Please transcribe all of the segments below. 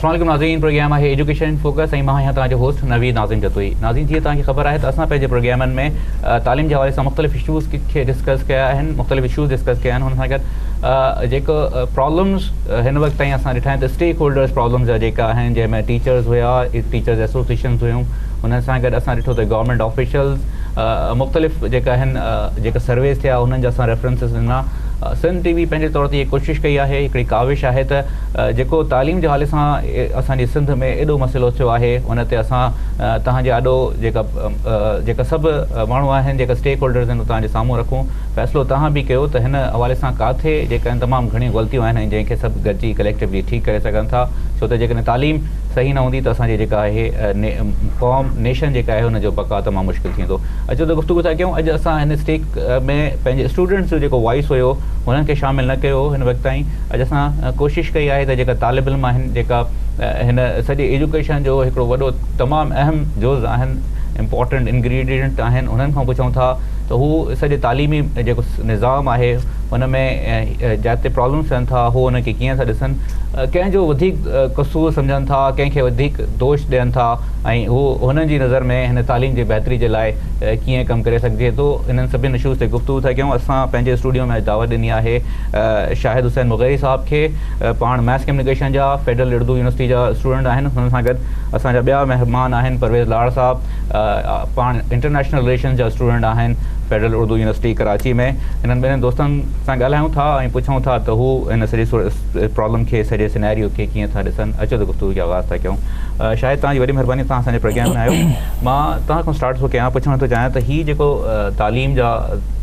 السلام عليڪم ناظرين پروگرام آهي ايجوڪيشن ان فوڪس ۽ مان آهيان توهان جو هوسٽ نويد ناظم جتوئي. ناظرين جيئن توهان کي خبر آهي ته اسان پنهنجي پروگرامن ۾ تعليم جي حوالي سان مختلف اشوز کي ڊسڪس ڪيا آهن مختلف اشوز ڊسڪس ڪيا آهن ان سان گڏ جيڪو پرابلمز هن وقت تائين اسان ڏٺا آهن ته اسٽيڪ هولڊرز پرابلمز جا جيڪا آهن جنهن ۾ ٽيچرز هيا ٽيچرز ايسوسيئيشنز هيون انهن سان گڏ اسان ڏٺو ته گورنمينٽ آفيشلز مختلف جيڪا آهن جيڪا سرويز ٿيا انهن جا اسان ريفرنسز ڏنا. سنڌ ٽي وي پنهنجي طور تي هي ڪوشش ڪئي آهي هڪڙي ڪاوش آهي ته جيڪو تعليم جي حوالي سان اسان جي سنڌ ۾ ايڏو مسئلو ٿيو آهي ان تي اسان توهان جي آڏو جيڪا جيڪا سڀ ماڻهو آهن جيڪا اسٽيڪ هولڊرز آهن توهان جي سامهون رکون فيصلو توهان به ڪيو ته هن حوالي سان ڪاٿي جيڪا آهن تمام گهڻيون غلطيون آهن ۽ جنهن کي سڀ گڏجي ڪليڪٽيولي ٺيڪ ڪري سگهن ٿا ڇو ته جيڪڏهن تعليم صحيح نه هوندي ته اسان جي جيڪا آهي قوم نيشن جيڪا آهي ان جو بقا تمام مشڪل ٿيندو. اچو ته گفتگو ٿا ڪيون اڄ اسان هن اسٽيڪ ۾ پنهنجي اسٽوڊنٽس جو جيڪو وائس هيو انهن کي شامل نه ڪيو هو هن وقت تائين اڄ اسان ڪوشش ڪئي آهي ته جيڪا طالب علم آهن جيڪا هن سڄي ايجوڪيشن جو هڪڙو وڏو تمام اهم جز آهن امپورٽنٽ انگريڊينٽ آهن انهن کان پڇون ٿا ته هو سڄي تعليمي جيڪو نظام آهي ان ۾ جاتي پرابلمس ٿين ٿا هو ان کي ڪيئن ٿا ڏسن ڪنهن جو وڌيڪ قصور سمجهن ٿا ڪنهن کي وڌيڪ دوش ڏين ٿا ۽ هو هنن جي نظر ۾ هن تعليم جي بهتري جي لاء ڪيئن ڪم ڪري سگهجي ٿو انهن سڀني اشوز تي گفتگو ٿا ڪيون اسان پنهنجي اسٽوڊيو ۾ اڄ دعوت ڏني آهي شاهد حسين مغيري صاحب کي پاڻ ماس ڪميونيڪيشن جا فيڊرل اردو يونيورسٽي جا اسٽوڊنٽ آهن هنن سان گڏ اسان جا ٻيا مهمان آهن پرويز لاڙ صاحب پاڻ انٽرنيشنل رليشنز جا اسٽوڊنٽ آهن فيڊرل اردو يونيورسٽي ڪراچي ۾ انهن ٻنهي دوستن سان ڳالهايون ٿا ۽ پڇون ٿا ته هو ان سڄي پرابلم کي سڄي سيناريو کي ڪيئن ٿا ڏسن اچو ته گفتگو کي آغاز ٿا ڪيون شاهد توهان جي وڏي مهرباني توهان اسان جي پروگرام ۾ آيو مان توهان کان اسٽارٽ ٿو ڪيان پڇڻ ٿو چاهيان ته هي جيڪو تعليم جا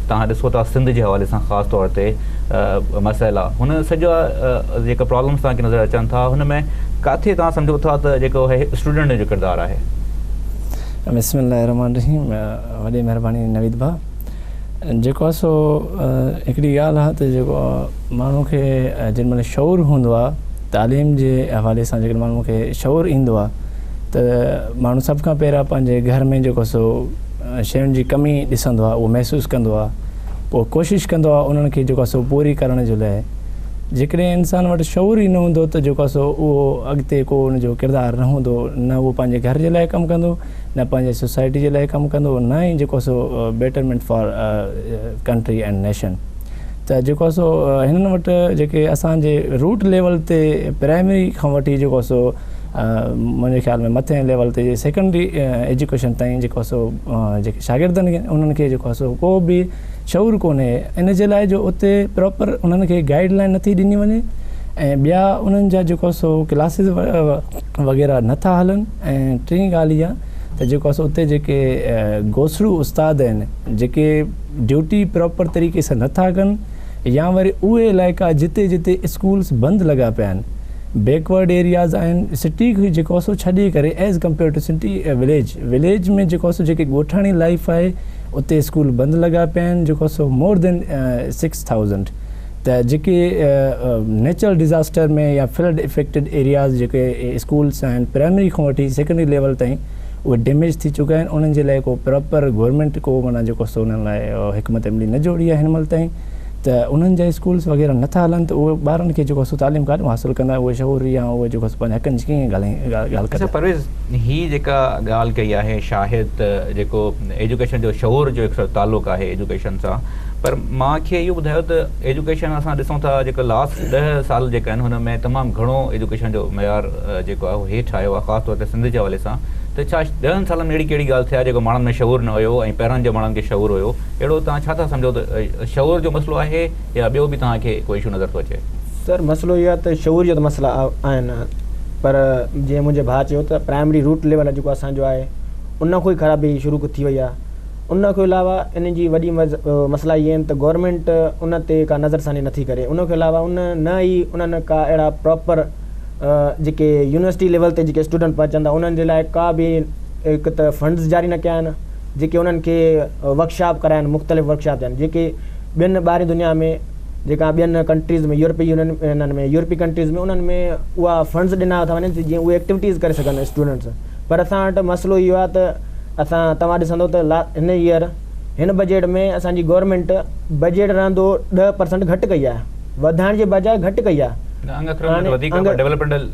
توهان ڏسو ٿا سنڌ جي حوالي سان خاص طور تي مسئلا هن سڄا جيڪا پرابلمس توهان کي نظر اچن ٿا هن ۾ ڪاٿي توهان سمجهو ٿا ته جيڪو هي اسٽوڊنٽ جو ڪردار آهي. بسم الله الرحمٰن الرحيم وڏي مهرباني نويد ڀاء جيڪو آهي سو هڪڙي ڳالهه آهي ته جيڪو ماڻهو کي جنهن مهل شعور هوندو آهي تعليم جي حوالي سان جيڪڏهن ماڻهو کي شعور ايندو آهي ته ماڻهو سڀ کان پهريان پنهنجي گهر ۾ جيڪو سو شين جي ڪمي ڏسندو آهي اهو محسوس ڪندو آهي پوء ڪوشش ڪندو آهي انهن کي جيڪو سو پوري ڪرڻ جي لاء جيڪڏهن انسان وٽ شعور ئي نه هوندو ته جيڪو آهي سو اهو اڳتي ڪو ان جو ڪردار نه هوندو نه اهو پنهنجي گهر جي لاء ڪم ڪندو نه پنهنجي سوسائٽي جي لاء ڪم ڪندو نه ئي جيڪو آهي سو betterment for country and nation ته جيڪو آهي سو هنن وٽ جيڪي اسان جي روٽ ليول تي پرائمري کان وٺي جيڪو آهي سو منهنجي خيال ۾ مٿين ليول تي سيڪنڊري ايجوڪيشن تائين جيڪو آهي سو جيڪي شاگردن انهن کي جيڪو آهي سو ڪو به شعور ڪونهي ان جي لاء جو اتي پراپر انهن کي گائيڊ لائين نٿي ڏني وڃي ۽ ٻيا انهن جا جيڪو سو ڪلاسز وغيره نٿا هلن ۽ ٽين ڳالهه اها ته جيڪو سو اتي جيڪي گوسڙو استاد آهن جيڪي ڊيوٽي پراپر طريقي سان نٿا ڪن يا وري اهي علائقا جتي جتي اسڪولس بند لڳا پيا آهن بيڪورڊ ايرياز آهن سٽي کي جيڪو سو ڇڏي ڪري as compare to city village village ۾ جيڪو سو جيڪي ڳوٺاڻي لائيف آهي اتي اسڪول بند لڳا پيا آهن جيڪو سو مور دين 6000 ته جيڪي نيچرل ڊزاسٽر ۾ يا فلڊ افيڪٽيڊ ايرياز جيڪي اسڪولس آهن پرائمري کان وٺي سيڪنڊري ليول تائين اهي ڊيميج ٿي چڪا آهن انهن جي لاء ڪو پراپر گورنمينٽ ڪو معنيٰ جيڪو سو انهن لاء حڪمت عملي نه جوڙي آهي هن مهل تائين ته انهن جا اسڪولس وغيره نٿا هلن ته اهي ٻارن کي جيڪو سو تعليم ڪاڏهون حاصل ڪندا اهي شعور يا اهي جيڪو سو پنهنجي حقن جي ڪيئن ڳالهه اڇا ڪندا. پرويز هي جيڪا ڳالهه ڪئي آهي شاهد ته جيڪو ايجوڪيشن جو شعور جو هڪ تعلق آهي ايجوڪيشن سان پر مان کي اهو ٻڌايو ته ايجوڪيشن اسان ڏسون ٿا جيڪا لاسٽ 10 سال جيڪا آهن هن ۾ تمام گهڻو ايجوڪيشن جو معيار جيڪو آهي اهو هيٺ آيو آهي خاص طور تي سنڌ جي حوالي سان ته ڇا 10 سالن ۾ اهڙي ڪهڙي ڳالهه ٿي آهي جيڪو ماڻهن ۾ شعور نه هيو ۽ پهرن جي ماڻهن کي شعور هيو اهڙو توهان ڇا ٿا سمجهو ته شعور جو مسئلو آهي يا ٻيو به توهان کي ڪو اشو نظر ٿو اچي؟ سر مسئلو اهو آهي ته شعور جا ته مسئلا آهن پر جيئن منهنجي ڀاء چيو ته پرائمري روٽ ليول جيڪو اسان جو آهي ان کان ئي خرابي شروع ٿي وئي آهي ان کان علاوه ان جي وڏي مسئلا اهي آهن ته گورنمينٽ ان تي ڪا نظر ثاني نٿي ڪري ان کان علاوه ان نه ئي انهن ڪا اهڙا پراپر جيڪي يونيورسٽي ليول تي جيڪي اسٽوڊنٽ پهچن ٿا انهن جي لاء ڪا به هڪ ته فنڊز جاري نه ڪيا آهن جيڪي انهن کي ورڪشاپ ڪرائن مختلف ورڪشاپ ٿين جيڪي ٻين ٻاهرين دنيا ۾ جيڪا ٻين ڪنٽريز ۾ يورپي يونين انهن ۾ يورپي ڪنٽريز ۾ انهن ۾ اها فنڊز ڏنا ٿا وڃن جيئن اهي ايڪٽيوٽيز ڪري سگهن اسٽوڊنٽس پر اسان وٽ مسئلو اهو آهي ته اسان توهان ڏسندو ته لا هن ايئر هن بجيٽ ۾ اسان جي گورنمينٽ بجيٽ رهندو 10% گهٽ ڪئي آهي وڌائڻ جي بجاء گهٽ ڪئي آهي.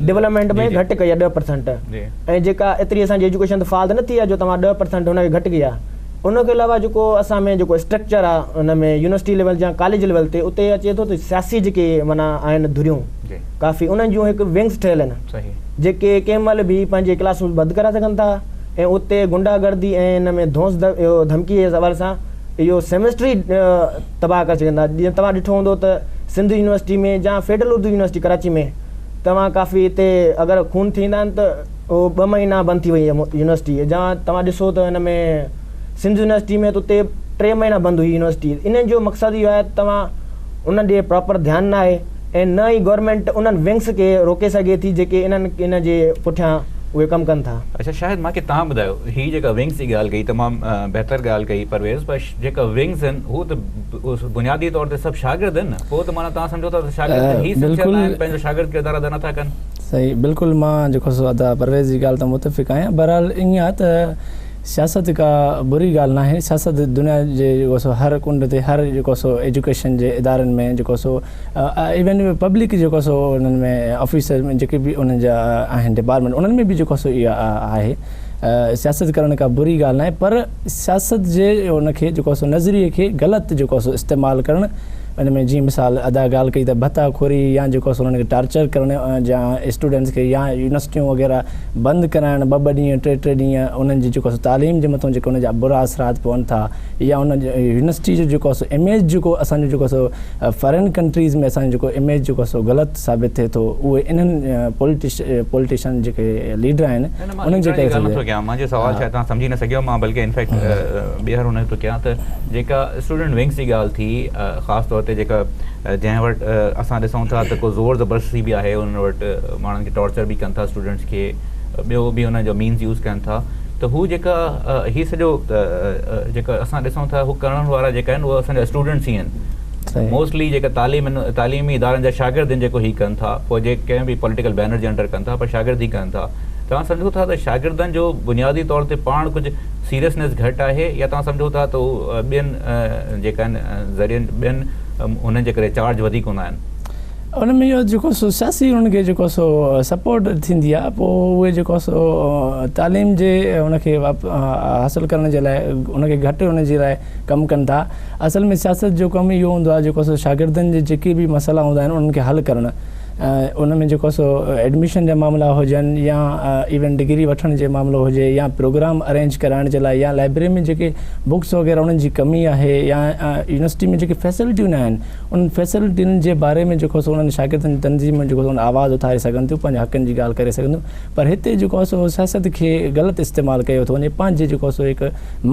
ڊولپمينٽ ۾ گهٽ ڪئي آهي 10% ۽ جيڪا ايتري اسان جي ايجوڪيشن ته فعال ته نه ٿي آهي جو توهان 10% هن کي گهٽ ڪئي آهي. ان کان علاوه جيڪو اسان ۾ جيڪو اسٽرڪچر آهي ان ۾ يونيورسٽي ليول يا ڪاليج ليول تي اتي اچي ٿو ته سياسي جيڪي معنيٰ آهن ڌريون ڪافي انهن جون هڪ ونگس ٺهيل آهن جيڪي ڪنهن مهل به پنهنجي ڪلاسون بند ڪرائي سگهن ٿا ۽ اتي غنڊا گردي ۽ ان ۾ ڌونس اهو ڌمڪي جي حوالي سان اهو سيمسٽر ئي تباهه ڪري سگهن ٿا. جيئن توهان ڏٺو هوندو ته سنڌ يونيورسٽي ۾ يا فيڊرل اردو يونيورسٽي ڪراچي ۾ توهان ڪافي هتي اگر خون ٿيندا آهن ته اهو ٻه مهينا بند ٿي وئي يونيورسٽي يا توهان ڏسو ته هن ۾ سنڌ يونيورسٽي ۾ ته اتي 3 مهينا بند هئي يونيورسٽي. انهن جو مقصد اهو آهي ته توهان انهن ڏي پراپر ڌيان نه آهي ۽ نه ئي گورنمينٽ انهن ونگس کي روڪي سگهي ٿي جيڪي انهن ان جي پٺيان اهي ڪم ڪن ٿا. اڇا شاهد مان کي توهان ٻڌايو هي جيڪا ونگس جي ڳالهه ڪئي تمام بهتر ڳالهه ڪئي پرويز پر جيڪا ونگس آهن هو ته بنيادي طور تي سڀ شاگرد آهن نه پوء ته معنيٰ توهان سمجهو ٿا ته شاگرد ته هي سکيل آهن پنهنجو شاگرد ڪردار ادا نٿا ڪن. صحيح بلڪل مان جيڪو سو ادا پرويز جي ڳالهه تان متفق آهيان بهرحال ائين آهي ته سياست ڪا بري ڳالهه ناهي سياست دنيا جي جيڪو سو هر ڪنڊ تي هر جيڪو سو ايجوڪيشن جي ادارن ۾ جيڪو سو ايون پبلڪ جيڪو سو انهن ۾ آفيسر ۾ جيڪي به انهن جا آهن ڊپارٽمينٽ انهن ۾ به جيڪو سو اها آهي سياست ڪرڻ ڪا بري ڳالهه ناهي پر سياست جي ان کي جيڪو سو نظريي کي غلط جيڪو سو استعمال ڪرڻ ان ۾ جيئن مثال ادا ڳالهه ڪئي ته ڀتا خوري يا جيڪو سو انهن کي ٽارچر ڪرڻ يا اسٽوڊنٽس کي يا يونيورسٽيون وغيره بند ڪرائڻ ٻه ٻه ڏينهن ٽي ٽي ڏينهن انهن جي جيڪو سو تعليم جي مٿان جيڪو ان جا برا اثرات پون ٿا يا ان يونيورسٽي جو جيڪو سو اميج جيڪو اسان جو جيڪو سو فارين ڪنٽريز ۾ اسان جو جيڪو اميج جيڪو سو غلط ثابت ٿئي ٿو اهي انهن پوليٽيشن جيڪي ليڊر آهن نه نه مان ليڊرن جي ڳالهه نٿو ڪيان منهنجو سوال شايد توهان سمجهي نه سگهيو مان بلڪه انفيڪٽ ٻيهر ان ٿو ڪيان ته جيڪا اسٽوڊنٽ ونگس جي ڳالهه ٿي خاص طور تي جيڪا جنهن وٽ اسان ڏسون ٿا ته ڪو زور زبردستي به آهي انهن وٽ ماڻهن کي ٽارچر به ڪن ٿا اسٽوڊنٽس کي ٻيو به انهن جو مينز يوز ڪن ٿا ته هو جيڪا هي سڄو جيڪا اسان ڏسون ٿا هو ڪرڻ وارا جيڪا آهن اهي اسان جا اسٽوڊنٽس ئي آهن موسٽلي جيڪا تعليم تعليمي ادارن جا شاگرد آهن جيڪو هي ڪن ٿا پوء جي ڪنهن به پوليٽيڪل بينر جي انڊر ڪن ٿا پر شاگرد ئي ڪن ٿا توهان سمجهو ٿا ته شاگردن جو بنيادي طور تي پاڻ ڪجهه سيريسنيس گهٽ آهي يا توهان سمجهو ٿا ته هو ٻين جيڪا آهن ذريعن ٻين انهن جي ڪري چارج وڌيڪ هوندا آهن. ان ۾ اهو جيڪو سو سياسي انهن کي جيڪو سو سپورٽ ٿيندي آهي پوء اهي جيڪو سو تعليم جي ان کي حاصل ڪرڻ جي لاء ان کي گهٽ ان جي لاء ڪم ڪن ٿا اصل ۾ سياست جو ڪم اهو هوندو آهي جيڪو سو شاگردن جي جيڪي به مسئلا هوندا آهن انهن کي حل ڪرڻ ان ۾ جيڪو سو ايڊميشن جا معاملا هجن يا ايون ڊگري وٺڻ جي معاملو هجي يا پروگرام ارينج ڪرائڻ جي لاء يا لائبريري ۾ جيڪي بڪس وغيره انهن جي ڪمي آهي يا يونيورسٽي ۾ جيڪي فيسلٽيون نه آهن انهن فيسلٽين جي باري ۾ جيڪو سو انهن شاگردن جي تنظيم جيڪو سو آواز اٿاري سگهن ٿيون پنهنجي حقن جي ڳالهه ڪري سگهن ٿيون پر هتي جيڪو سو سياست کي غلط استعمال ڪيو ٿو وڃي پنهنجي جيڪو سو هڪ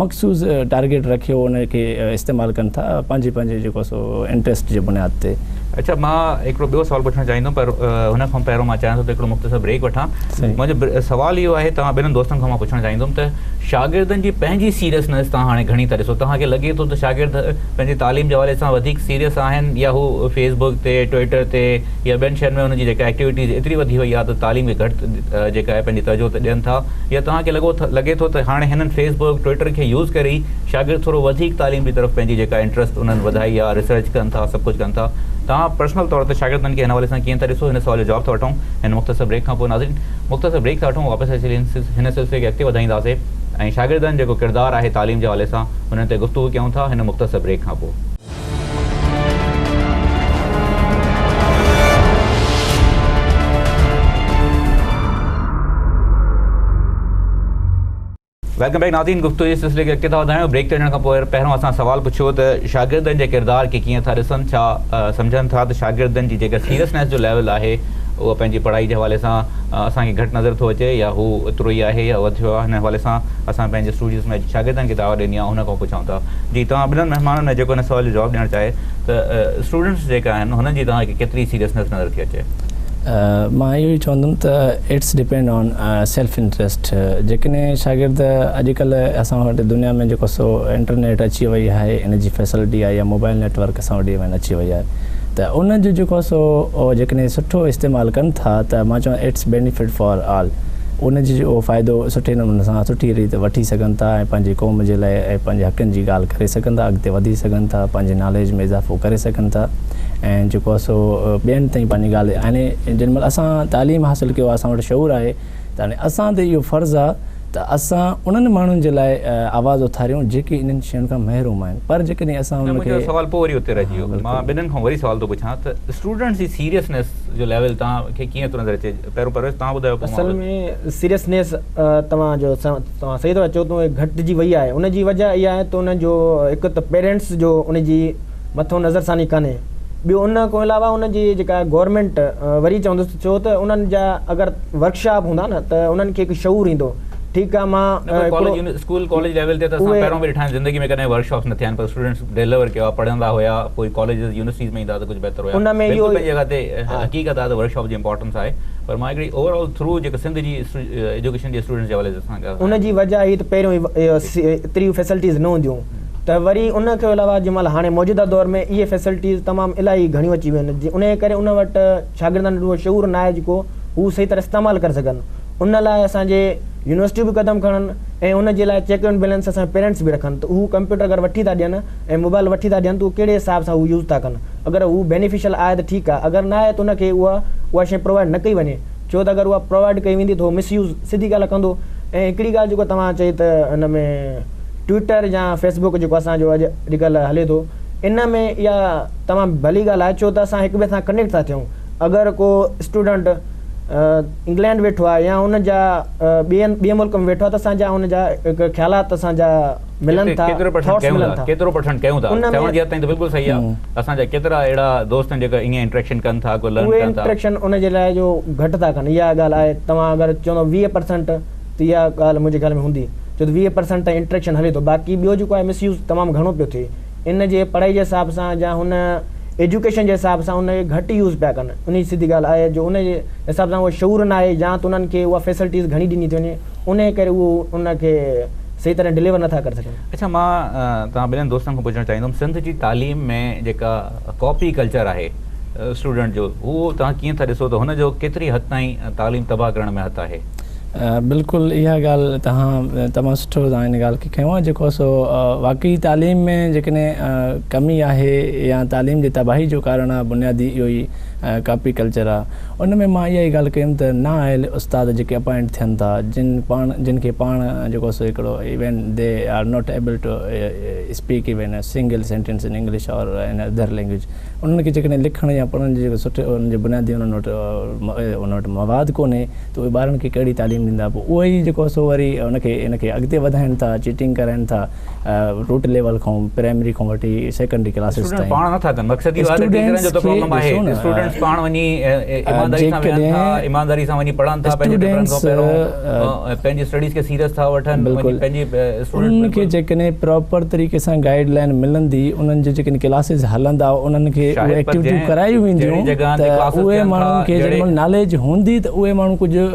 مخصوص ٽارگيٽ رکيو ان کي استعمال ڪن ٿا پنهنجي پنهنجي جيڪو سو انٽريسٽ جي بنياد تي. اڇا مان هڪڙو ٻيو سوال پڇڻ چاهيندم پر ان کان پهريون مان چاهيان ٿو ته هڪڙو مختصر بريڪ وٺان منهنجو سوال اهو آهي توهان ٻنهن دوستن کان مان پڇڻ چاهيندم ته شاگردن جي پنهنجي سيريسنيس توهان هاڻي گهڻي ٿا ڏسو توهان کي لڳي ٿو ته شاگرد پنهنجي تعليم جي حوالي سان وڌيڪ سيريس آهن يا هو فيس بڪ تي ٽوئيٽر تي يا ٻين شين ۾ انهن جي جيڪا ايڪٽيوٽيز ايتري وڌي وئي آهي ته تعليم کي گهٽ جيڪا آهي پنهنجي توجه ته ڏين ٿا يا توهان کي لڳو لڳي ٿو ته هاڻي هنن فيس بڪ ٽوئيٽر کي يوز ڪري ئي شاگرد ٿورو وڌيڪ تعليم جي طرف پنهنجي جيڪا انٽرسٽ انهن وڌائي آهي ريسرچ ڪن ٿا سڀ ڪجهه ڪن ٿا توهان پرسنل طور تي شاگردن کي هن حوالي سان ڪيئن ٿا ڏسو هن سوال جو جواب ٿا وٺون هن مختصر بريڪ کان پوء ناظرين مختصر بريڪ ٿا وٺون واپس اچي هن سلسلي کي اڳتي وڌائينداسي ۽ شاگردن جيڪو ڪردار آهي تعليم جي حوالي سان انهن تي گفتگو ڪيون ٿا هن مختصر بريڪ کان پوء. Welcome back ناظرين گفتگو جي سلسلي کي اڳتي ٿا وڌايون بريڪ تي وڃڻ کان پوء پهريون اسان سوال پڇيو ته شاگردن جي ڪردار کي ڪيئن ٿا ڏسن ڇا سمجهن ٿا ته شاگردن جي جيڪا سيريسنيس جو ليول آهي اهو پنهنجي پڙهائي جي حوالي سان اسان کي گهٽ نظر ٿو اچي يا هو ايترو ئي آهي يا وڌيو آهي هن حوالي سان اسان پنهنجي اسٽوڊيوز ۾ شاگردن کي دعوت ڏني آهي ان کان پڇون ٿا جي توهان ٻنهن مهمانن ۾ جيڪو هن سوال جو جواب ڏيڻ چاهي ته اسٽوڊنٽس جيڪا آهن هنن جي توهان کي ڪيتري سيريسنيس نظر ٿي اچي. مان اهو ئي چوندم ته it's depend on self interest جيڪڏهن شاگرد اڄڪلهه اسان وٽ دنيا ۾ جيڪو سو انٽرنيٽ اچي وئي آهي ان جي فيسلٽي آهي يا موبائل نيٽ ورڪ اسان وٽ ايون اچي وئي آهي ته ان جو جيڪو سو جيڪڏهن سٺو استعمال ڪن ٿا ته مان چوان it's benefit for all ان جي اهو فائدو سٺي نموني سان سٺي ريت وٺي سگهن ٿا ۽ پنهنجي قوم جي لاء ۽ پنهنجي حقن جي ڳالهه ڪري سگهن ٿا اڳتي وڌي سگهن ٿا پنهنجي ناليج ۾ اضافو ڪري سگهن ٿا ۽ جيڪو آهي سو ٻين تائين پنهنجي ڳالهه يعني جنهن مهل اسان تعليم حاصل ڪيو آهي اسان وٽ شعور آهي ته هاڻي اسان تي اهو فرض آهي ته اسان انهن ماڻهن جي لاء آواز اٿاريون جيڪي انهن شين کان محروم آهن پر جيڪڏهن اسان نه انهن کي منهنجو سوال پوء وري اتي رهجي ها ويو مان بلڪل ٻنهن کان وري سوال ٿو پڇان ته اسٽوڊنٽس جي سيريسنيس جو ليول توهان کي ڪيئن ٿو نظر اچي پهريون پرويز توهان ٻڌايو پوء مان اصل ۾ سيريسنيس توهان جو توهان صحيح ٿا چئو ته گهٽجي وئي آهي ان جي وجه اها آهي ته ان جو هڪ ته پيرنٽس جو ان جي مٿو نظر ثاني ڪانهي ٻيو ان کان علاوه ان جي جيڪا گورنمينٽ وري چوندس ڇو ته انهن جا اگر ورڪشاپ هوندا نه ته انهن کي هڪ شعور ايندو ٺيڪ آ مان نه پر ڪاليج اسڪول ڪاليج ليول تي ته اسان پهريون به ڏٺا آهن زندگي ۾ ڪڏهن ورڪشاپس نه ٿيا آهن پر اسٽوڊنٽس ڊيليور ڪيو آهي پڙهندا هيا پوء ڪاليجز يونيورسٽيز ۾ ايندا ته ڪجهه بهتر هيا ان ۾ بلڪل اهو پنهنجي جڳهه تي حقيقت آهي ته ورڪشاپ جي امپارٽنس آهي پر مان هڪڙي اوور آل ٿرو جيڪا سنڌ جي ايجوڪيشن جي اسٽوڊنٽس جي حوالي سان ان جي وجه هي ته پهريون ايتريون فيسلٽيز نه هونديون ته وري ان کان علاوه جنهن مهل هاڻي موجوده دور ۾ اهي فيسلٽيز تمام الاهي گهڻيون اچي ويون آهن انهي ڪري ان وٽ شاگردن وٽ اهو شعور ناهي جيڪو هو صحيح طرح استعمال ڪري سگهن ان لاء اسان جي يونيورسٽيون به قدم کڻن ۽ ان جي لاء چيڪ اينڊ بيلنس اسان جا پيرنٽس به رکن ته هو ڪمپيوٽر اگر وٺي ٿا ڏين ۽ موبائل وٺي ٿا ڏين ته اهو ڪهڙي حساب سان هو يوز ٿا ڪن اگر هو بينيفيشل آهي ته ٺيڪ آهي اگر ناهي ته ان کي اها اها شيء پرووائيڊ نه ڪئي وڃي ڇو ته اگر اها پرووائيڊ ڪئي ويندي ته هو مس يوز سڌي ڳالهه ڪندو ۽ هڪڙي ڳالهه جيڪو توهان چئي ته ان ۾ ٽوئٽر يا فيس بڪ جيڪو اسان جو اڄ اڄڪلهه هلي ٿو ان ۾ اها تمام ڀلي ڳالهه آهي ڇو ته اسان هڪ ٻئي سان ڪنيڪٽ ٿا ٿيون اگر ڪو اسٽوڊنٽ انگلينڊ ويٺو آهي يا ان جا ٻين ٻئي ملڪ ۾ ويٺو آهي ته اسان جا ان جا هڪ خيالات اسان جا ملن ٿا ڪيترو پرسنٽ ڪيون ٿا ڪيترو پرسنٽ ڪيون ٿا چوڻ جي حد تائين ته بلڪل صحيح آهي اسان جا ڪيترا اهڙا دوست آهن جيڪا ائين انٽريڪشن ڪن ٿا ڪو لرن ڪن ٿا انٽريڪشن ان جي لاء جو گهٽ ٿا ڪن اها ڳالهه آهي توهان اگر چوندو 20 پرسنٽ ته اها ڳالهه منهنجي خيال ۾ هوندي ڇو ته 20 پرسنٽ تائين انٽريڪشن هلي ٿو باقي ٻيو جيڪو آهي مس يوز تمام گهڻو پيو ٿئي ان جي پڙهائي جي حساب سان يا هن ايجوڪيشن جي حساب سان ان کي گهٽ يوز پيا ڪن ان جي سڌي ڳالهه آهي جو ان جي حساب سان اهو شعور نه آهي يا ته انهن کي اها فيسلٽيز گهڻي ڏني ٿي وڃي ان ڪري اهو ان کي صحيح طرح ڊليور نٿا ڪري سگهن. اڇا مان توهان ٻنهن دوستن کان پڇڻ چاهيندم سنڌ جي تعليم ۾ جيڪا ڪاپي ڪلچر آهي اسٽوڊنٽ جو اهو توهان ڪيئن ٿا ڏسو ته هن جو ڪيتري حد تائين تعليم تباهه ڪرڻ ۾ هٿ آهي؟ بلڪل اها ڳالهه توهان تمام سٺو توهان ان ڳالهه کي کنيو آهي جيڪو سو واقعي تعليم ۾ جيڪڏهن ڪمي آهي يا تعليم جي تباهي جو ڪارڻ آهي بنيادي اهو ئي ڪاپي ڪلچر آهي ان ۾ مان اها ئي ڳالهه ڪيم ته نا اهل استاد جيڪي اپائنٽ ٿين ٿا جن پاڻ جن کي پاڻ جيڪو سو هڪڙو even they are not able to speak even a single sentence in English or in other language انهن کي جيڪڏهن لکڻ يا پڙهڻ جي جيڪو سٺي انهن جي بنيادي انهن وٽ انهن وٽ مواد ڪونهي ته اهي ٻارن کي ڪهڙي تعليم ڏيندا پوء اهي ئي جيڪو سو وري ان کي ان کي اڳتي وڌائين ٿا چيٽنگ ڪرائين ٿا روٽ ليول کان پرائمري کان وٺي سيڪنڊري ڪلاسز تائين پاڻ نٿا ڪن مقصد اهو آهي ته ٽيچرن جو ته پرابلم آهي اسٽوڊنٽس پاڻ وڃي ايمانداري سان ويهن ٿا ايمانداري سان وڃي پڙهن ٿا پنهنجي پيپرن کان پهريون پنهنجي اسٽڊيز کي سيريس ٿا وٺن وڃي پنهنجي اسٽوڊنٽس انهن کي جيڪڏهن پراپر طريقي سان گائيڊ لائين ملندي انهن جي جيڪڏهن ڪلاسز هلندا انهن کي اهي ايڪٽيوٽيون ڪرايون وينديون ته اهي ماڻهن کي جيڏي مهل ناليج هوندي ته اهي ماڻهو ڪجهه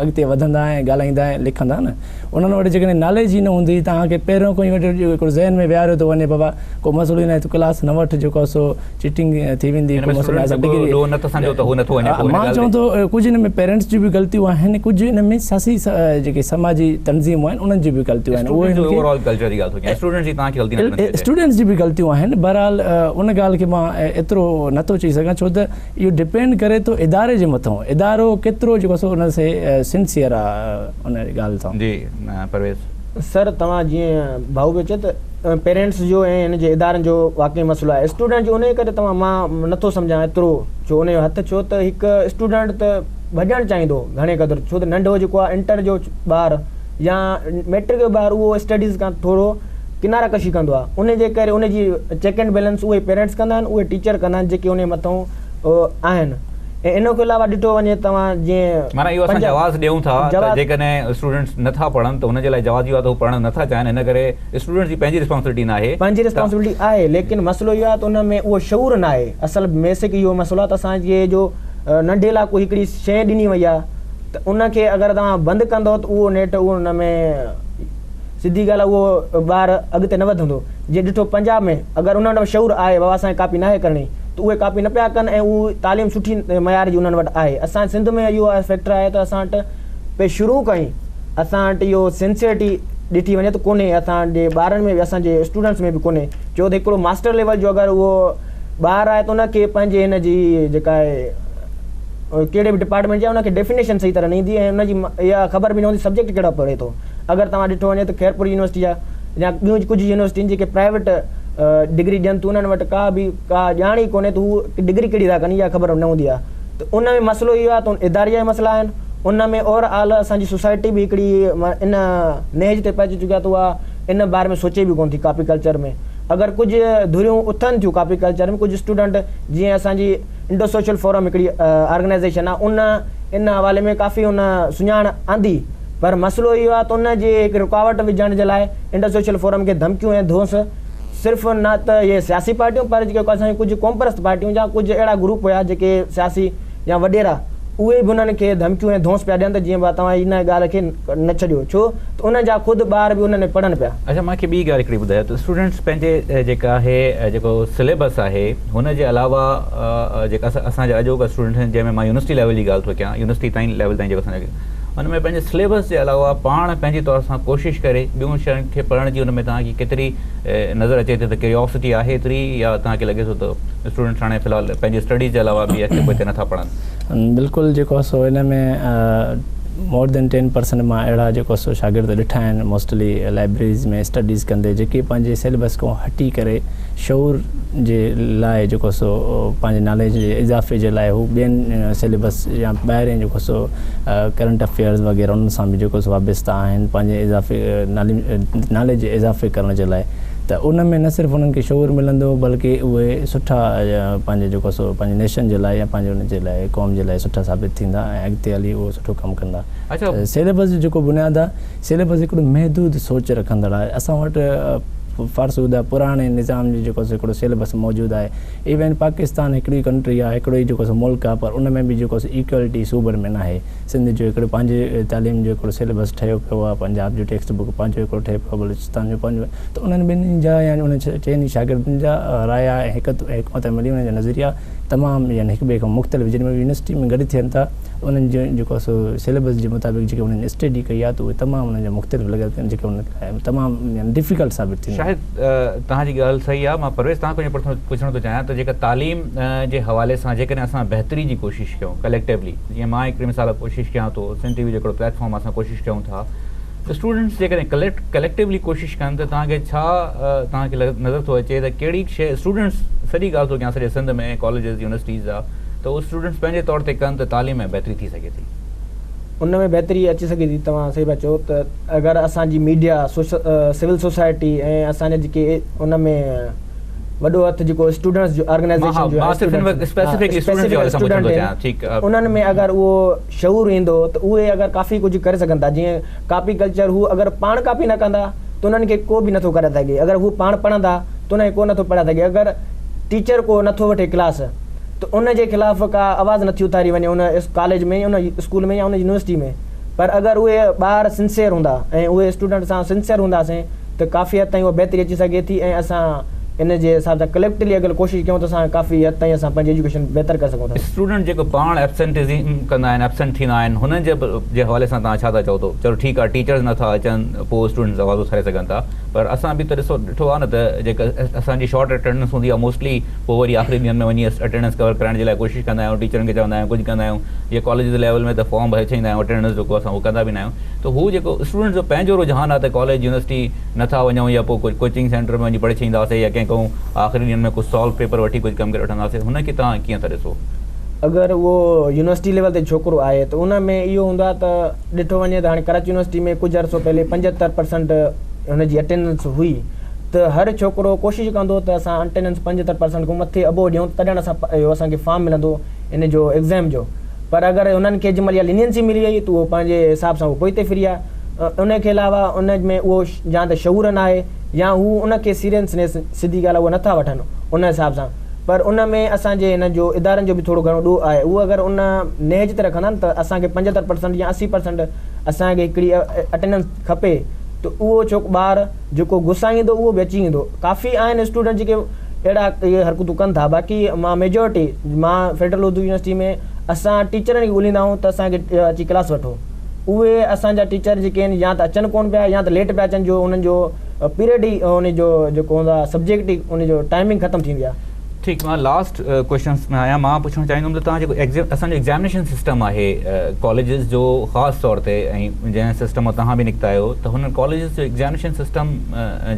اڳتي وڌندا ۽ ڳالهائيندا ۽ لکندا نه انهن وٽ جيڪڏهن ناليج ئي نه هوندي توهان کي پهريون کان ئي وٺي هڪڙو ذهن ۾ ويهاريو ٿو وڃي بابا ڪو مسئلو ئي ناهي تون ڪلاس نه وٺ جيڪو آهي سو چيٽنگ ٿي ويندي ڪو مسئلو ناهي اسان ڊگري مان چوان ٿو ڪجهه ان ۾ پيرنٽس جون به غلطيون آهن ڪجهه ان ۾ سياسي جيڪي سماجي تنظيمون آهن انهن جون به غلطيون آهن اهي اسٽوڊنٽس جي به غلطيون آهن بهرحال ان ڳالهه کي مان ايترو نٿو چئي سگهان ڇو ته اهو ڊپينڊ ڪري ٿو اداري جي مٿان ادارو ڪيترو جيڪو سو ان سي سنسيئر آهي ان ڳالهه سان. جي پرويز. سر توهان جيئن ڀائو پيو چئي ته پيرنٽس جو ۽ ان جي ادارن جو واقعي مسئلو آهي اسٽوڊنٽ جو انهي ڪري توهان مان نٿو سمجهان ايترو ڇو ان جو هٿ ڇو ته هڪ اسٽوڊنٽ ته ڀڄڻ چاهيندو گهڻي قدر ڇو ته ننڍو جيڪو آهي انٽر جو ٻار يا ميٽرڪ جو ٻار اهو اسٽڊيز کان ٿورو ڪنارا ڪشي ڪندو آهي ان جي ڪري ان جي چيڪ اينڊ بيلنس اهي پيرنٽس ڪندا آهن اهي ٽيچر ڪندا آهن جيڪي ان جي مٿان آهن ۽ ان کان علاوه ڏٺو وڃي توهان جيئن معنيٰ اهو اسان جواز ڏيون ٿا ته جيڪڏهن اسٽوڊنٽس نٿا پڙهن ته ان جي لاء جواز اهو آهي ته هو پڙهڻ نٿا چاهن ان ڪري اسٽوڊنٽس جي پنهنجي ريسپانسبلٽي ناهي. پنهنجي ريسپانسبلٽي آهي ليڪن مسئلو اهو آهي ته ان ۾ اهو شعور ناهي اصل بيسڪ اهو مسئلو آهي ته اسان کي جو ننڍي لاء ڪو هڪڙي شيء ڏني وئي آهي ته ان کي اگر توهان بند ڪندو ته اهو نيٺ اهو ان ۾ سڌي ڳالهه آهي اهو ٻار اڳتي نه وڌندو جيئن ڏٺو پنجاب ۾ اگر انهن وٽ شعور آهي بابا اسان کي ڪاپي ناهي ڪرڻي ته اهي ڪاپي نه پيا ڪن ۽ اهو تعليم سٺي معيار جي انهن وٽ آهي اسان سنڌ ۾ اهو فيڪٽر آهي ته اسان وٽ پي شروع کان ئي اسان وٽ اهو سنسيئرٽي ڏٺي وڃي ته ڪونهي اسان جي ٻارن ۾ به اسان جي اسٽوڊنٽس ۾ به ڪونهي ڇو ته هڪڙو ماسٽر ليول جو اگر اهو ٻار آهي ته ان کي پنهنجي هن جي جيڪا آهي ڪهڙي به ڊپارٽمينٽ جي ان کي ڊيفينيشن صحيح طرح نه ايندي ۽ ان جي اها خبر به نه هوندي سبجيڪٽ ڪهڙو پڙهي ٿو. اگر توهان ڏٺو وڃي ته خيرپور يونيورسٽي جا يا ٻيون ڪجهه يونيورسٽين جيڪي پرائيويٽ ڊگري ڏين ٿيون انهن وٽ ڪا به ڪا ڄاڻ ئي ڪونهي ته هو ڊگري ڪهڙي ٿا ڪن اها خبر نه هوندي آهي ته ان ۾ مسئلو اهو آهي ته اداري جا مسئلا آهن ان ۾ اوور آل اسان جي سوسائٽي به هڪڙي ان نهج تي پهچي چڪي آهي ته اها ان باري ۾ سوچي به ڪونه ٿي ڪاپي ڪلچر ۾ اگر ڪجهه ڌريون اٿن ٿيون ڪاپي ڪلچر ۾ ڪجهه اسٽوڊنٽ جيئن اسان جي انڊو سوشل فورم هڪڙي آرگنائيزيشن آهي ان ان حوالي ۾ ڪافي ان سڃاڻ آندي پر مسئلو اهو آهي ته ان جي هڪ رڪاوٽ وجهڻ جي لاء انڊس سوشل فورم کي ڌمڪيون ۽ ڌونس صرف نه ته اهي سياسي پارٽيون پر جيڪي اسان جون ڪجهه قومپرست پارٽيون يا ڪجهه اهڙا گروپ هيا جيڪي سياسي يا وڏيرا اهي به انهن کي ڌمڪيون ۽ ڌونس پيا ڏين ته جيئن توهان ان ڳالهه کي نه ڇڏيو ڇو ته انهن جا خود ٻار به انهن ۾ پڙهن پيا. اڇا مان کي ٻي ڳالهه هڪڙي ٻڌايو ته اسٽوڊنٽس پنهنجي جيڪا آهي جيڪو سليبس آهي هن جي علاوه جيڪا اسان جا اڄوڪا اسٽوڊنٽس آهن جنهن ۾ مان يونيورسٽي ليول جي ڳالهه ٿو ڪيان يونيورسٽي تائين ليول تائين جيڪو اسان جا ان ۾ پنهنجي سليبس جي علاوه پاڻ پنهنجي طور سان ڪوشش ڪري ٻيون شين کي پڙهڻ جي ان ۾ توهان کي ڪيتري نظر اچي ٿي ته ڪيوريوسٽي آهي ايتري يا توهان کي لڳي ٿو ته اسٽوڊنٽس هاڻي في الحال پنهنجي اسٽڊيز جي علاوه به اڳتي پوئتي نٿا پڙهن. بلڪل جيڪو سو ان ۾ مور دين ٽين پرسنٽ مان اهڙا جيڪو سو شاگرد ڏٺا آهن موسٽلي لائبريريز ۾ اسٽڊيز ڪندي جيڪي پنهنجي سليبس کان هٽي ڪري شعور جي لاء جيڪو سو پنهنجي ناليج جي اضافي جي لاء هو ٻين سليبس يا ٻاهرين جيڪو سو ڪرنٽ افيئرز وغيره انهن سان به جيڪو سو وابسته آهن پنهنجي اضافي ناليج جي اضافي ڪرڻ جي لاء ته ان ۾ نه صرف انهن کي شعور ملندو بلڪه اهي سٺا پنهنجي جيڪو سو پنهنجي نيشن جي لاء يا پنهنجي ان جي لاء قوم جي لاء سٺا ثابت ٿيندا ۽ اڳتي هلي اهو سٺو ڪم ڪندا سليبس جو جيڪو بنياد آهي سليبس هڪڙو محدود سوچ رکندڙ آهي اسان وٽ فرسوده پراڻي نظام جو جيڪو سو هڪڙو سليبس موجود آهي ايون پاڪستان هڪڙي ڪنٽري آهي هڪڙو ئي جيڪو سو ملڪ آهي پر ان ۾ به جيڪو سو ايڪوالٽي صوبن ۾ ناهي سنڌ جو هڪڙو پنهنجي تعليم جو هڪڙو سليبس ٺهيو پيو آهي پنجاب جو ٽيڪسٽ بڪ پنهنجو هڪڙو ٺهيو پيو آهي بلوچستان جو پنهنجو ته انهن ٻنهي جا يعني انهن چئني شاگردن جا رايا ۽ حڪمت عملي انهن جا نظريا تمام يعني هڪ ٻئي کان مختلف جن ۾ يونيورسٽي ۾ گڏ ٿين ٿا انهن جو جيڪو سو سليبس جي مطابق جيڪي انهن اسٽڊي ڪئي آهي ته اهي تمام انهن جا مختلف لڳل ٿين جيڪي انهن لاء تمام يعني ڊفيڪلٽ ثابت ٿيندو. شاهد توهان جي ڳالهه صحيح آهي مان پرويز توهان کان اهو پڇڻ ٿو چاهيان ته جيڪا تعليم جي حوالي سان جيڪڏهن اسان بهتري جي ڪوشش ڪيون ڪليڪٽيولي جيئن مان هڪڙي مثال ڪوشش ڪيان ٿو سنڌ ٽي وي جو هڪڙو پليٽ فارم اسان ڪوشش ڪيون ٿا اسٽوڊنٽس جيڪڏهن ڪليڪٽيولي ڪوشش ڪن ته توهان کي ڇا توهان کي نظر ٿو اچي ته ڪهڙي شيء اسٽوڊنٽس سڄي ڳالهه ٿو ڪيان سڄي سنڌ ۾ ڪاليجز يونيورسٽيز جا ته اهي اسٽوڊنٽس پنهنجي طور تي ڪن ته تعليم ۾ بهتري ٿي سگهي ٿي. ان ۾ بهتري اچي سگهي ٿي توهان صحيح پيا چئو ته اگر اسان جي ميڊيا سول سوسائٽي ۽ اسان جا جيڪي ان ۾ وڏو هٿ جيڪو اسٽوڊنٽس جو آرگنائيزيشن جو آهي انهن ۾ اگر اهو شعور ايندو ته اهي اگر ڪافي ڪجهه ڪري سگهن ٿا جيئن ڪاپي ڪلچر هو اگر پاڻ ڪاپي نه ڪندا ته انهن کي ڪو به نٿو ڪرائي سگهي اگر هو پاڻ پڙهندا ته انهن کي ڪو نٿو پڙهائي سگهي اگر ٽيچر ڪو نٿو وٺي ڪلاس ته ان جي خلاف ڪا آواز نٿي اٿاري وڃي ان ڪاليج ۾ ان اسڪول ۾ يا ان يونيورسٽي ۾ پر اگر اهي ٻار سنسيئر هوندا ۽ اهي اسٽوڊنٽ اسان سنسيئر هونداسين ته ڪافي حد تائين اها بهتري اچي سگهي ٿي ۽ اسان ان جي حساب سان ڪليڪٽلي اگر ڪوشش ڪيون ته اسان ڪافي حد تائين اسان پنهنجي ايجوڪيشن بهتر ڪري سگهون ٿا. اسٽوڊنٽ جيڪو پاڻ ايبسنٽزم ڪندا آهن ايبسنٽ ٿيندا آهن هنن جي جي حوالي سان توهان ڇا ٿا چئو ته چلو ٺيڪ آهي ٽيچرز نٿا اچن پوء اسٽوڊنٽس آواز اٿاري سگهن ٿا پر اسان به ته ڏسو ڏٺو آهي نه ته جيڪا اسان جي شارٽ اٽينڊنس هوندي آهي موسٽلي پوء وري آخري ڏينهن ۾ وڃي اٽينڊنس ڪور ڪرائڻ جي لاء ڪوشش ڪندا آهيون ٽيچرن کي چوندا آهيون ڪجهه ڪندا آهيون جي ڪاليجز ليول ۾ ته فارم ڀري ڇڏيندا آهيون اٽينڊنس جو ڪو اسان اهو ڪندا به نه آهيون ته هو جيڪو اسٽوڊنٽس جو پنهنجو رجحان آهي ته ڪاليج يونيورسٽي نٿا وڃون يا پوء ڪجهه ڪوچنگ سينٽر ۾ وڃي پڙهي ڇڏينداسين يا ڪنهن کان آخري ڏينهن ۾ ڪجهه سالو پيپر وٺي ڪجهه ڪم ڪري وٺنداسين هن کي توهان ڪيئن ٿا ڏسو؟ اگر اهو يونيورسٽي ليول تي ڇوڪرو آهي ته ان ۾ اهو هوندو آهي ته ڏٺو وڃي ته هاڻي ڪراچي يونيورسٽي ۾ ڪجهه عرصو پهلي 75 پرسنٽ هن جي اٽينڊنس هئي ته هر ڇوڪرو ڪوشش ڪندو ته اسان اٽينڊنس 75 پرسنٽ کان مٿي ابو ڏيون تڏهن اسان اهو اسان کي فارم ملندو ان جو ايگزام جو پر اگر انهن کي جنهن مهل اها لينينسي ملي وئي ته اهو پنهنجي حساب سان اهو پوئتي ڦري ويا. ان کي علاوه ان ۾ اهو يا ته شعور نه آهي يا هو ان کي سيريسنيس سڌي ڳالهه اهو نٿا وٺن ان حساب سان پر ان ۾ اسان جي هن جو ادارن جو به ٿورو گهڻو ڏوهه آهي اهو اگر ان نهج تي رکندا نه ته اسان کي 75 پرسنٽ يا 80 پرسنٽ اسان کي هڪڙي اٽينڊنس کپي ته اهو ڇوڪ ٻار جيڪو گسائيندو اهو به اچي ويندو. ڪافي آهن اسٽوڊنٽ جيڪي اهڙا اهي حرڪتون ڪن ٿا باقي مان ميجورٽي مان فيڊرل اردو يونيورسٽي ۾ اسان ٽيچرن کي ڳوليندا آهيون ته اسان کي اچي ڪلاس وٺو اهي اسان جا ٽيچر جيڪي آهن يا ته اچن ڪون پيا يا ته ليٽ پيا اچن جو انهن جو پيريڊ ئي ان جو جيڪو هوندو آهي سبجيڪٽ ئي ان جو ٽائمنگ ختم ٿي ويندي آهي. ٺيڪ مان لاسٽ ڪويشنس ۾ آهيان مان پڇڻ چاهيندم ته توهان جيڪو اسان جو ايگزامينيشن سسٽم آهي ڪاليجز جو خاص طور تي ۽ جنهن سسٽم مان توهان به نڪتا آهيو ته هن ڪاليجز جو ايگزامينيشن سسٽم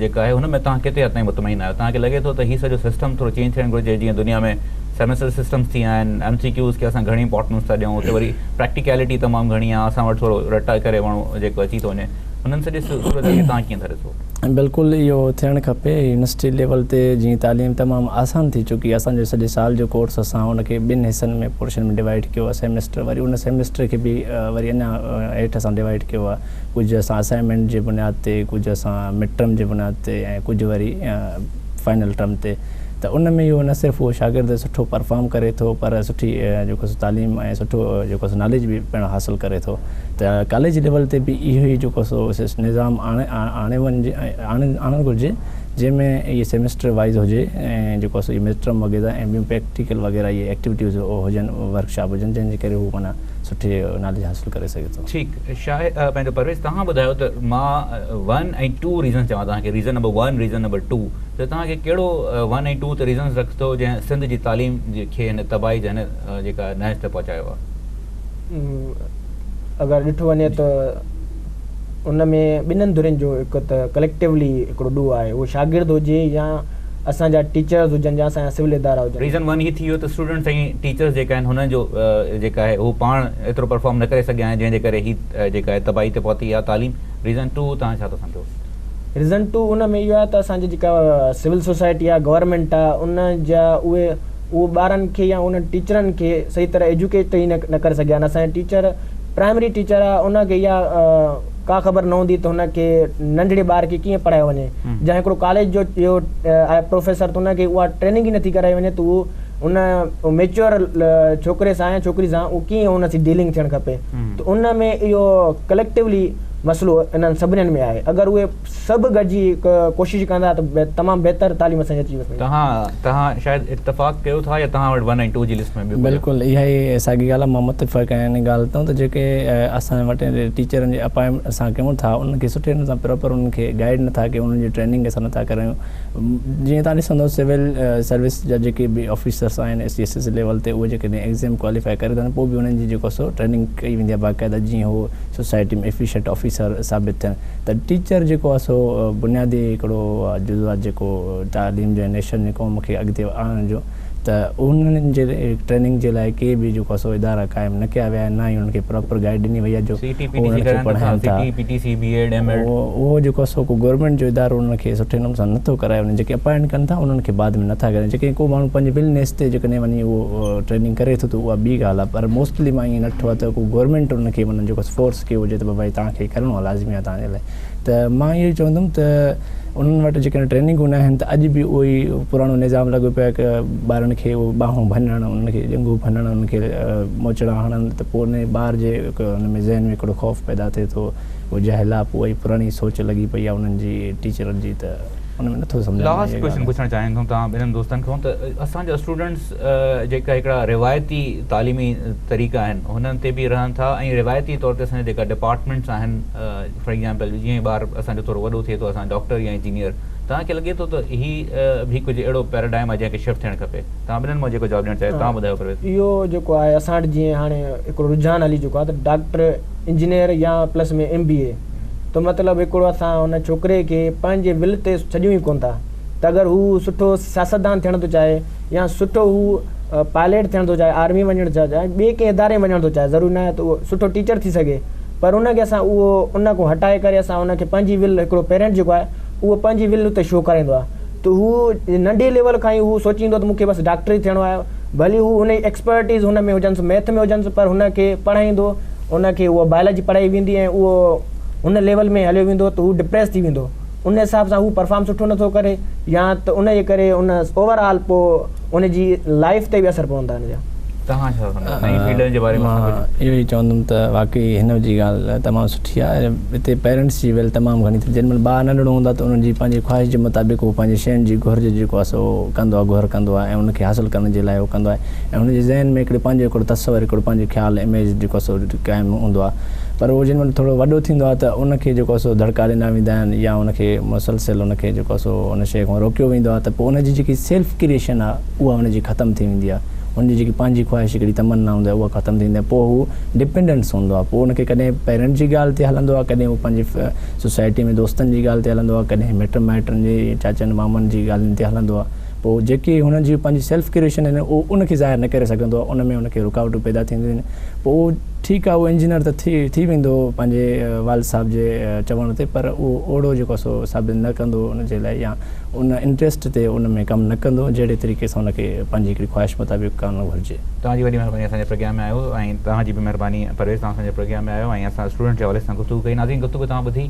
جيڪا آهي هن ۾ توهان ڪيتري حد تائين مطمئن آهيو توهان کي لڳي ٿو ته هي سڄو سسٽم ٿورو چينج ٿيڻ گهرجي جيئن دنيا ۾ سيمسٽر سسٽمس ٿي ويا آهن ايم سي ڪيوز کي اسان گهڻي امپارٽنس ٿا ڏيون اتي وري پريڪٽيڪلٽي تمام گهڻي آهي اسان وٽ ٿورو رٽا ڪري ماڻهو جيڪو اچي ٿو وڃي انهن سڄي صورت کي توهان ڪيئن ٿا ڏسو؟ بلڪل اهو ٿيڻ کپي يونيورسٽي ليول تي جيئن تعليم تمام آسان ٿي چڪي آهي اسان جو سڄي سال جو ڪورس اسان ان کي ٻن حصن ۾ پورشن ۾ ڊوائيڊ ڪيو آهي سيمسٽر وري ان سيمسٽر کي به وري اڃا هيٺ اسان ڊوائيڊ ڪيو آهي ڪجهه اسان اسائنمينٽ جي بنياد تي ڪجهه اسان مڊ ٽرم جي بنياد تي ۽ ڪجهه وري فائنل ٽرم تي ته ان ۾ اهو نه صرف اهو شاگرد سٺو پرفارم ڪري ٿو پر سٺي جيڪو سو تعليم ۽ سٺو جيڪو سو ناليج به پڻ حاصل ڪري ٿو ته ڪاليج ليول تي به اهو ئي جيڪو سو نظام آڻي آڻي وڃجي آڻڻ گهرجي جنهن ۾ اهي سيمسٽر وائيز هجي ۽ جيڪو سو مڊ ٽرم وغيره ۽ ٻيون پريڪٽيڪل وغيره اهي ايڪٽيوٽيز هجن ورڪشاپ هجن جنهن جي ڪري هو معنيٰ سٺي ناليج حاصل ڪري سگهي ٿو. ٺيڪ شاهد پنهنجو پرويز توهان ٻڌايو ته مان ون ۽ ٽو ريزنز چوان توهان کي reason number one reason number two ته توهان کي ڪهڙو ون ۽ ٽو تي ريزنز رکندو جنهن سنڌ جي تعليم کي هن تباهي جي هن جيڪا نهج تي پهچايو آهي. اگر ڏٺو وڃي ته ان ۾ ٻنهن ڌرين جو هڪ ته ڪليڪٽيولي هڪڙو ڏوهه آهي اهو شاگرد هجي يا اسان جا ٽيچرز هجن يا اسان جا سول ادارا هجن. ريزن ون هي ٿي ويو ته اسٽوڊنٽس ۽ ٽيچرز جيڪا آهن هنن جو جيڪا آهي هو پاڻ ايترو پرفارم نه ڪري سگهيا آهن جنهن جي ڪري هي جيڪا آهي تباهي تي پهتي آهي تعليم ريزن ٽو توهان ڇا ٿا سمجهو؟ ريزن ٽو ان ۾ اهو آهي ته اسان جي جيڪا سول سوسائٽي آهي گورنمينٽ آهي ان جا اهي اهو ٻارن کي يا انهن ٽيچرن کي صحيح طرح ايجوڪيٽ ئي نه ڪري سگهيا آهن اسان جا ٽيچر پرائمري ٽيچر آهي ان کي اها ڪا خبر نه هوندي ته هن کي ننڍڙي ٻار کي ڪيئن پڙهايو وڃي يا هڪڙو ڪاليج جو اهو آهي پروفيسر ته ان کي اها ٽريننگ ئي نٿي ڪرائي وڃي ته اهو ان ميچوئر ڇوڪري سان يا ڇوڪري سان اهو ڪيئن ان سين ڊيلنگ ٿيڻ کپي ته ان ۾ اهو ڪليڪٽولي مسئلو انهن سڀنين ۾ آهي اگر اهي سڀ گڏجي ڪوشش ڪندا ته تمام بهتر تعليم اسان جي اچي وڃي. توهان توهان شايد اتفاق ڪيو ٿا يا توهان وٽ ون ۽ ٽو جي لسٽ ۾ ٻيو ڪجهه آهي؟ بلڪل اها ئي ساڳي ڳالهه آهي مان متفق آهيان ان ڳالهه تان ته جيڪي اسان وٽ ٽيچرن جي اپائنٽ اسان ڪيون ٿا انهن کي سٺي نموني سان پراپر انهن کي گائيڊ نٿا ڪيون انهن جي ٽريننگ اسان نٿا ڪرايون جيئن توهان ڏسندو سول سروس جا جيڪي به آفيسرس آهن ايس ايس ايس ليول تي اهي جيڪڏهن ايگزام ڪواليفائي ڪري ٿا پوء به انهن جي جيڪو سو ٽريننگ ڪئي ويندي آهي باقاعده جيئن هو سوسائٽي ۾ ايفيشنٽ آفيسر ثابت ٿين ته ٽيچر جيڪو آهي سو بنيادي هڪڙو جزو آهي جيڪو تعليم جو نيشن جي قوم کي اڳتي آڻڻ جو ته انهن جي ٽريننگ جي لاء ڪي به جيڪو آهي سو ادارا قائم نه ڪيا ويا آهن نه ئي انهن کي پراپر گائيڊ ڏني وئي آهي جو سي ٽي پي ٽي سي انهن کي ڪرائن ٿا پڙهائن سي ٿا T P T C B Ed M Ed اهو جيڪو آهي سو ڪو گورنمينٽ جو ادارو انهن کي سٺي نموني سان نٿو ڪرائي وڃي جيڪي اپائنٽ ڪن ٿا انهن کي بعد ۾ نٿا ڪرائين جيڪڏهن ڪو ماڻهو پنهنجي ولنيس تي جيڪڏهن وڃي اهو ٽريننگ ڪري ٿو ته اها ٻي ڳالهه آهي پر موسٽلي مان ائين نه ڏٺو آهي ته ڪو گورنمينٽ ان کي معنيٰ جيڪو فورس ڪيو هجي ته ڀائي توهان کي ڪرڻو آهي لازمي آهي توهان جي لاء ته مان اهو ئي چوندم ته انهن وٽ جيڪڏهن ٽريننگون نه آهن ته اڄ به اهو ئي پراڻو نظام لڳو پيو آهي ته ٻارن کي اهو ٻانهون ڀڃڻ انهن کي ڄنگهون ڀڃڻ انهن کي موچڙا هڻڻ ته پوء ان ٻار جي ان ۾ ذهن ۾ هڪڙو خوف پيدا ٿئي ٿو اهو جهل آهي پوء اها ئي پراڻي سوچ لڳي پئي آهي انهن جي ٽيچرن جي ته ان ۾ نٿو سمجهه ۾ لاسٽ ڪوئسچن پڇڻ چاهيندم توهان ٻنهن دوستن کان ته اسان جا اسٽوڊنٽس جيڪا هڪڙا روايتي تعليمي طريقا آهن هنن تي به رهن ٿا ۽ روايتي طور تي اسان جا جيڪا ڊپارٽمينٽس آهن فار ايگزامپل جيئن ئي ٻار اسان جو ٿورو وڏو ٿئي ٿو اسان ڊاڪٽر يا انجنيئر توهان کي لڳي ٿو ته هي به ڪجهه اهڙو پيراڊائم آهي جنهن کي شفٽ ٿيڻ کپي توهان ٻنهن مان جيڪو جواب ڏيڻ چاهيو توهان ٻڌايو پرويز. اهو جيڪو آهي اسان وٽ جيئن هاڻي هڪڙو رجحان هلي چڪو آهي ته ڊاڪٽر انجنيئر يا پلس ۾ ايم بي اي ته مطلب هڪڙو اسان ان ڇوڪري کي پنهنجي ول تي ڇڏيون ئي ڪونه ٿا ته اگر هو سٺو سياستدان ٿيڻ ٿو چاهي يا سٺو هو پائليٽ ٿيڻ ٿو چاهي آرمي وڃڻ ٿو چاهي ٻئي ڪنهن اداري ۾ وڃڻ ٿو چاهي ضروري ناهي ته اهو سٺو ٽيچر ٿي سگهي پر ان کي اسان اهو ان کان هٽائي ڪري اسان ان کي پنهنجي ول هڪڙو پيرنٽ جيڪو آهي اهو پنهنجي ول اتي شو ڪرائيندو آهي ته هو ننڍي ليول کان ئي هو سوچيندو ته مون کي بس ڊاڪٽر ئي ٿيڻو آهي ڀلي هو ان جي ايڪسپرٽيز هن ۾ هجنس ميٿ ۾ هجنس پر هن کي پڙهائيندو ان کي اها بائلاجي پڙهائي ويندي ۽ اهو ان ليول ۾ هليو ويندو ته هو ڊپريس ٿي ويندو ان حساب سان هو پرفارم سٺو نٿو ڪري يا ته ان جي ڪري ان اوور آل پوء ان جي لائف تي به اثر پوندا ان جا. توهان ڇا سمجهو نئين فيلڊن جي باري ۾ مان اهو ئي چوندم ته واقعي هن جي ڳالهه تمام سٺي آهي هتي پيرنٽس جي ويل تمام گهڻي ٿي جنهن مهل ٻار ننڍڙو هوندو آهي ته انهن جي پنهنجي خواهش جي مطابق هو پنهنجي شين جي گهرج جيڪو آهي سو ڪندو آهي گهر ڪندو آهي ۽ ان کي حاصل ڪرڻ جي لاء هو ڪندو آهي ۽ هن جي ذهن ۾ هڪڙو پنهنجو هڪڙو تصور هڪڙو پنهنجو خيال اميج جيڪو آهي سو قائم هوندو آهي. پر اهو جنهن مهل ٿورو وڏو ٿيندو آهي ته ان کي جيڪو آهي سو ڌڙڪا ڏنا ويندا آهن يا ان کي مسلسل ان کي جيڪو آهي سو ان شيء کان روڪيو ويندو آهي ته پوء ان جي جيڪي سيلف ڪريئيشن آهي اها ان جي ختم ٿي ويندي آهي. ان جي جيڪي پنهنجي خواهش هڪڙي تمنا هوندي آهي اها ختم ٿي ويندي آهي پوء هو ڊپينڊنس هوندو آهي پوء ان کي ڪڏهن پيرنٽس جي ڳالهه تي هلندو آهي ڪڏهن هو پنهنجي سوسائٽي ۾ دوستن جي ڳالهه تي هلندو آهي ڪڏهن مٽ مائٽن جي چاچن مامن جي ڳالهين تي هلندو آهي پوء جيڪي هن جي پنهنجي سيلف ڪريئيشن آهن اهو ان کي ظاهر نه ڪري سگهندو آهي ان ۾ ان کي رڪاوٽون پيدا ٿينديون آهن پوء اهو ٺيڪ آهي اهو انجنيئر ته ٿي ٿي ويندو پنهنجي والد صاحب جي چوڻ تي پر اهو اوڙو جيڪو آهي سو ثابت نه ڪندو ان جي لاء يا ان انٽريسٽ تي ان ۾ ڪم نه ڪندو جهڙي طريقي سان ان کي پنهنجي هڪڙي خواهش مطابق ڪرڻ گهرجي. توهان جي وڏي مهرباني اسان جي پروگرام ۾ آيو ۽ توهان جي به مهرباني پرويز توهان اسان جي پروگرام ۾ آيو ۽ اسان اسٽوڊنٽ جي حوالي سان گفتگو ڪئي ناظرين گفتگو توهان ٻڌي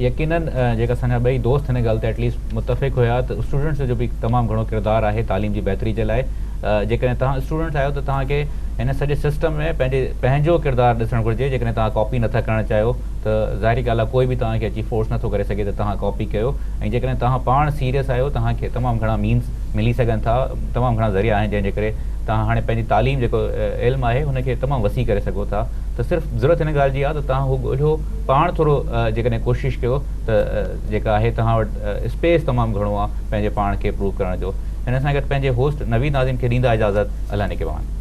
يقينن جيڪا اسان جا ٻئي دوست هن ڳالهه تي ايٽليسٽ متفق هيا ته اسٽوڊنٽس جو به تمام گهڻو ڪردار آهي تعليم جي بهتري جي لاء جيڪڏهن توهان اسٽوڊنٽس آهيو ته توهان کي هن سڄي سسٽم ۾ پنهنجي پنهنجو ڪردار ڏسڻ گهرجي جيڪڏهن توهان ڪاپي نٿا ڪرڻ چاهيو ته ظاهري ڳالهه آهي ڪوئي به توهان کي اچي فورس نٿو ڪري سگهي ته توهان ڪاپي ڪيو ۽ جيڪڏهن توهان پاڻ سيريس آهيو توهان کي تمام گهڻا مينز ملي سگهن ٿا تمام گهڻا ذريعا آهن جنهن جي ڪري توهان هاڻي پنهنجي تعليم جيڪو علم آهي ان کي تمام وسيع ڪري سگهو ٿا ته صرف ضرورت هن ڳالهه جي آهي ته توهان هو ڳولهيو پاڻ ٿورو جيڪڏهن ڪوشش ڪيو ته جيڪا آهي توهان وٽ اسپيس تمام گهڻو آهي پنهنجي پاڻ کي پروو ڪرڻ جو هن سان گڏ پنهنجي هوسٽ نويد ناظم کي ڏيندا اجازت الله نگهبان.